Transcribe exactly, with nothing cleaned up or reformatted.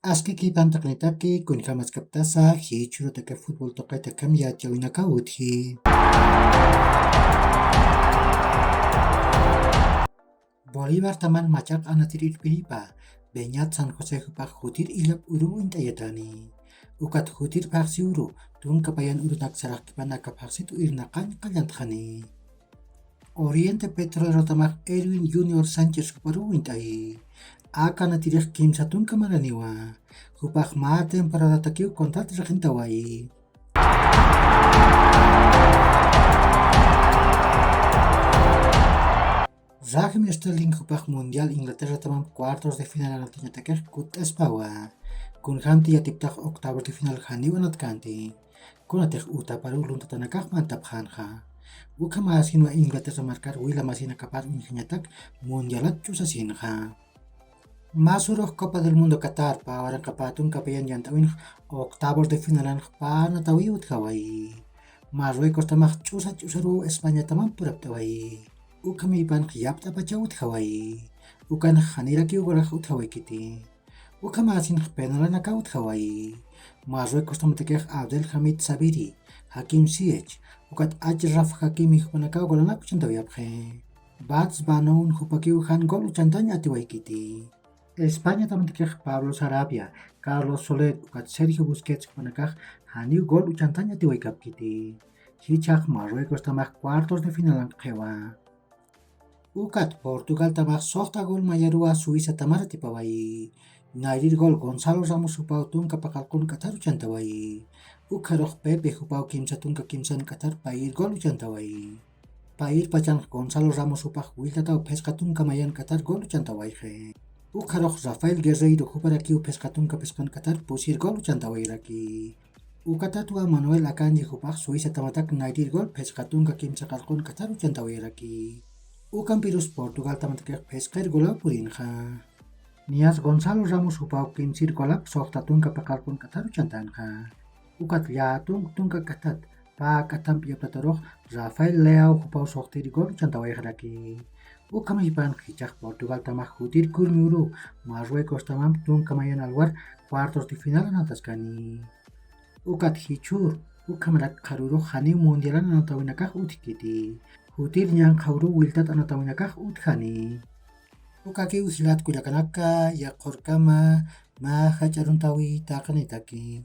Aski kipantaqnitaki, kunjamaskaptasa jichhurutaki futbol tuqitakamyat yawinakaw utji. Bolívar taman machaq anatir irpiripa, Beñat San José jupax jutir illap uru uñt'ayatani. Ukat jutir phaxsi uru, tunka payan urunak saraxkipanaka phaxsit irnaqañ qallantxani. Oriente Petrolero tamax Erwin Junior Sánchez juparu uñt'ayi. Aka anatirix kimsa tunka maraniwa. Jupax mä temporadatakiw contrat rixintawayi. Raheem Sterling jupax Mundial Inglaterra tamam cuartos de final anatañatakix kutt'aspawa. Kunjamti yatiptax octavos de final janiw anatkanti. Kunatix utaparu luntatanakax mantapxänxa. Ukhamäsinwa Inglaterra markar wila masinakapar uñjañatak mundialat ch'usasinxa. Masurux Copa del Mundo Qatar pä waranqa pä tunka payan yant'äwinx octavos de finalanx pä anatawi utjawayi. Marruecos tamax ch'usa ch'usaruw España tamam purapt'awayi. Ukhamipanx yapt'apacha utjawayi. Ukanx janirakiw golax utjawaykiti. Ukhamäsinx penalanaka utjawayi. Marruecos tamatakix Abdelhamid Sabiri, Hakim Ziyech, ukat Achraf Hakimi jupanakaw golanak uchantawayapxi. Bats Banoun jupakiw jan gol uchantañ atiwaykiti. España tamatakix Pablo Sarabia, Carlos Soler, ukat Sergio Busquets jupanakax janiw gol uchantañ atiwaykapkiti. Jichhax Marruecos tamax cuartos de final anqhiwa. Ukat Portugal tamax suxta gol mayaruwa Suiza tamar atipawayi. Nayrir gol Gonzalo Ramos jupaw tunka paqallqun k'atharu chantawayi. Ukharux Pepe jupaw kimsa tunka kimsan k'athar payir gol uchantawayi. Payir pachanx Gonzalo Ramos jupax willtataw phisqa tunka mayan k'athar gol uchantawayxi. Ukharux Rafael Guerreiro juparakiw phisqa tunka phisqan k'athar pusir gol uchantawayaraki. Ukatatwa Manuel Akanji jupax Suiza tamatak nayrir gol phisqa tunka kimsa qallqun k'athar uchantawayaraki. Ukampirus Portugal tamatakix phisqir golaw purinxa. Niyas Gonzalo Ramos jupaw kimsir golap suxta tunka paqallqun k'athar uchantanxa. Ukat llätunk tunka k'athat pä k'athamp yaptatarux Rafael Leao jupaw suxtir gol uchantawayxaraki. Ukham jipan jichhax Portugal tamax jutir kurmi uru Marruecos tamamp tunka mayan alwar cuartos de final anataskani. Ukat jichhür ukhamarak qharürux janiw mundialan anatawinakax utjkiti. Jutir ñanqha uru willtat anatawinakax utjani. Ukakiw jilat kullakanaka, yaqhurkama mä jach'a aruntawi taqinitaki.